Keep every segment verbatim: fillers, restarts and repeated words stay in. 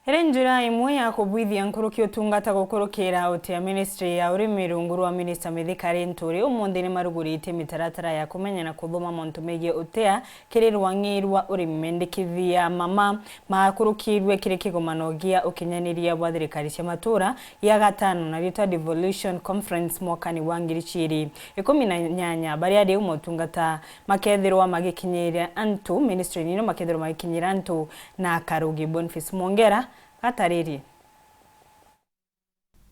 Iri njira imwe ya kubwithia nkuruki utungata gukurukira utia ministry ya urimi rungu rwa minista Mithika Linturi, umunthi ni maruguritie mitaratara ya kumenya na kuthoma mantu megie utia kiri rwang'i rwa urimi. Mendikithia mama makurukirwe kiri kigomano gia ukinyaniria bwa thirikari cia matura gia gatano na ritwa Devolution Conference mwakani wa ngiri ciiri ikumi na nyanya, baria riu motungata makethirwa magikinyira antu, ministry nino makethirwa magikinyira antu na Karugi. Boniface Mwongera gataririe.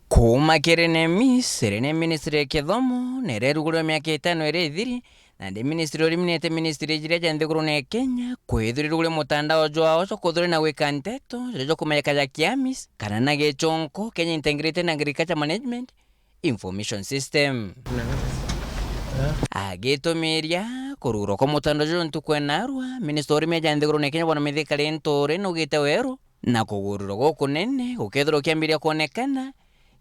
Kuuma kiri NEMIS, iri ni ministry ya kithomo, na irerugurwa miaka itano iri ithiri, nandi ministry ya urimi nite ministry jiria ja nthigurune ya Kenya, kwithirirwe uri mutandao jwao jwa kuthuri na gwika nteto, jiria jwa kumenyeka ja KIAMIS, kana na gichonko, Kenya Integrated Agriculture Management Information System. Agitumiria kurugurwa kwa mutandao juju ntuku ya narua, minister wa urimi ja nthigurune ya Kenya Bwana Mithika Linturi naugite weru na kugururwa gukunene gukethirwa ukiambiria kwonekana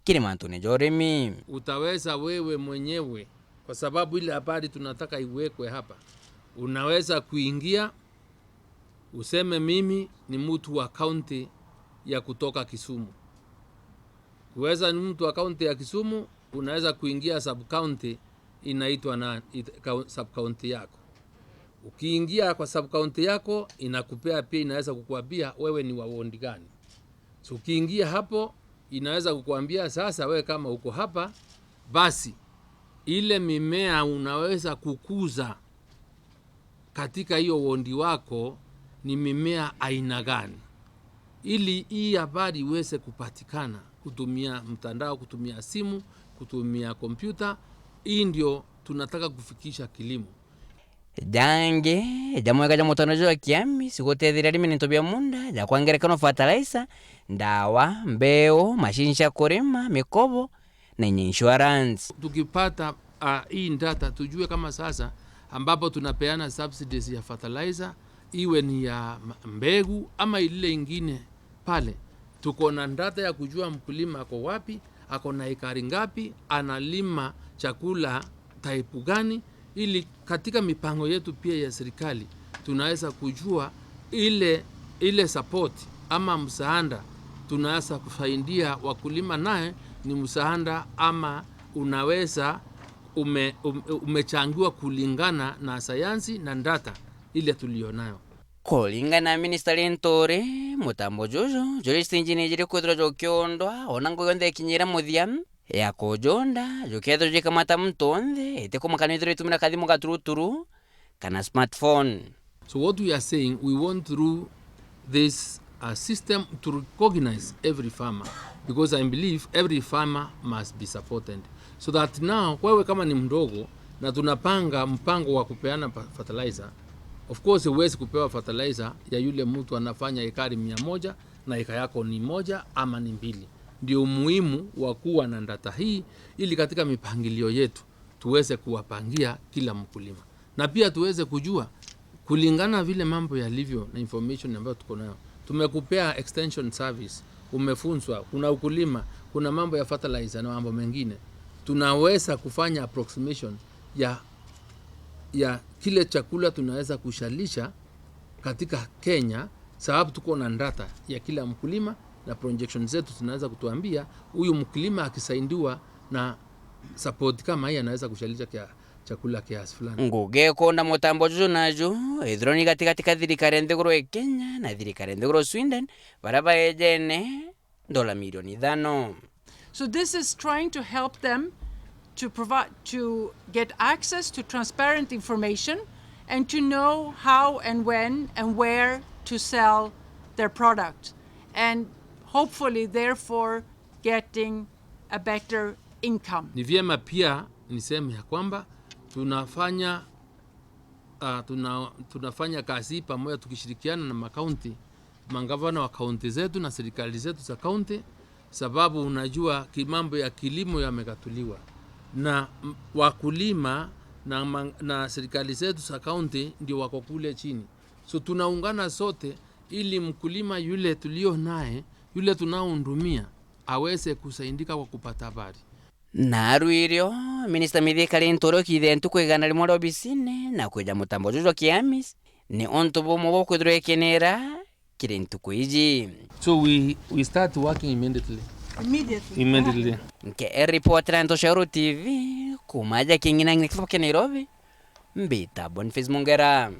kiri mantune ja urimi. Utaweza wewe mwenyewe, kwa sababu ile habari tunataka iwekwe hapa, unaweza kuingia useme, "Mimi ni mtu wa kaunti ya kutoka Kisumu." Uweza ni mtu wa kaunti ya Kisumu, unaweza kuingia sub county inaitwa na it- kau- sub county yako. Ukiingia kwa sub county yako, inakupea pia, inaweza kukuambia wewe ni wa ward gani. So ukiingia hapo, inaweza kukuambia sasa, wewe kama uko hapa, basi ile mimea unaweza kukuza katika hiyo ward wako ni mimea aina gani, ili hii habari iweze kupatikana kutumia mtandao, kutumia simu, kutumia kompyuta. Hii ndio tunataka kufikisha kilimo. Jangi jamwega ja mutano jwa KIAMIS gutetheria arimi na into bia munda, ja kwa ngerekano fertilizer, ndawa, mbeu, mashini cia kurima, mikobo, na inya insurance. Tukipata, ah, hii data, tujue kama sasa ambapo tunapeana subsidies ya fertilizer, iwe ni ya ma- mbegu ama ile ingine pale, tuko na data ya kujua mkulima ako wapi, ako na ekari ngapi, analima chakula type gani, ili katika mipango yetu pia ya serikali tunaweza kujua ile, ile support ama msaada tunaweza kusaidia wakulima naye ni msaada ama unaweza ume-, ume-, umechangiwa kulingana na sayansi na data ile tulionayo. Kuringana na Minister Linturi, mutambo juju juri stage-ini jiri kwithirwa jukiundwa, ona ngugi yonthe ikinyire muthia ya kujunda, jukethirwa jukamata muntu onthe, itikumaka nithirwa itumira kathimu ga turuturu kana smartphone. So what we are saying, we want through this, uh, system to recognize every farmer, because I believe every farmer must be supported. So that now, wewe kama ni mdogo na tunapanga mpango wa kupeana pa- fertilizer, of course huwezi kupewa fertilizer ya yule mtu anafanya ekari mia moja na eka yako ni moja ama ni mbili. Ndio umuhimu wa kuwa na data hii, ili katika mipangilio yetu tuweze kuwapangia kila mkulima, na pia tuweze kujua kulingana vile mambo yalivyo na information ambayo tuko nayo. Tumekupea extension service, umefunzwa, kuna ukulima, kuna mambo ya fertilizer na mambo mengine. Tunaweza kufanya approximation ya, ya kile chakula tunaweza kushalisha katika Kenya, sababu tuko na data ya kila mkulima na projections zetu zinaweza kutuambia huyu mkulima akisaidiwa na support kama hii anaweza kushalisha kia chakula kiasi fulani. Ngugi ikonda mutambo juju naju ithirwa ni gatigati ka thirikari ya nthiguru ya Kenya na thirikari ya nthiguru ya Sweden, baria baejene ndola milioni ithano. So this is trying to help them to provide, to get access to transparent information and to know how and when and where to sell their product, and hopefully therefore getting a better income. Ni vyema pia niseme ya kwamba tunafanya, ah, tuna-, tunafanya kazi hii pamoja tukishirikiana na makaunti, magavana wa kaunti zetu na serikali zetu za kaunti, sababu unajua ki-, mambo ya kilimo yamegatuliwa na m-, wakulima na ma-, na serikali zetu za kaunti ndio wako kule chini. So tunaungana sote ili mkulima yule tulio naye, yule tunaohudumia, aweze kusaidika kwa kupata habari. Naru irio, Minister Mithika Linturi okithire ntuku igana rimwe ria obisine na kwija mutambo juju jwa KIAMIS, ni untu bumwe bwa kwithirwa ikinira kiri ntuku iji. So we, we start working immediately. Immediately. Immediately. Nke report ya Ntoshoro T V, kuma aja King'ina Ng'ina Kitobo kia Nairobi, mbita Boniface Mongera.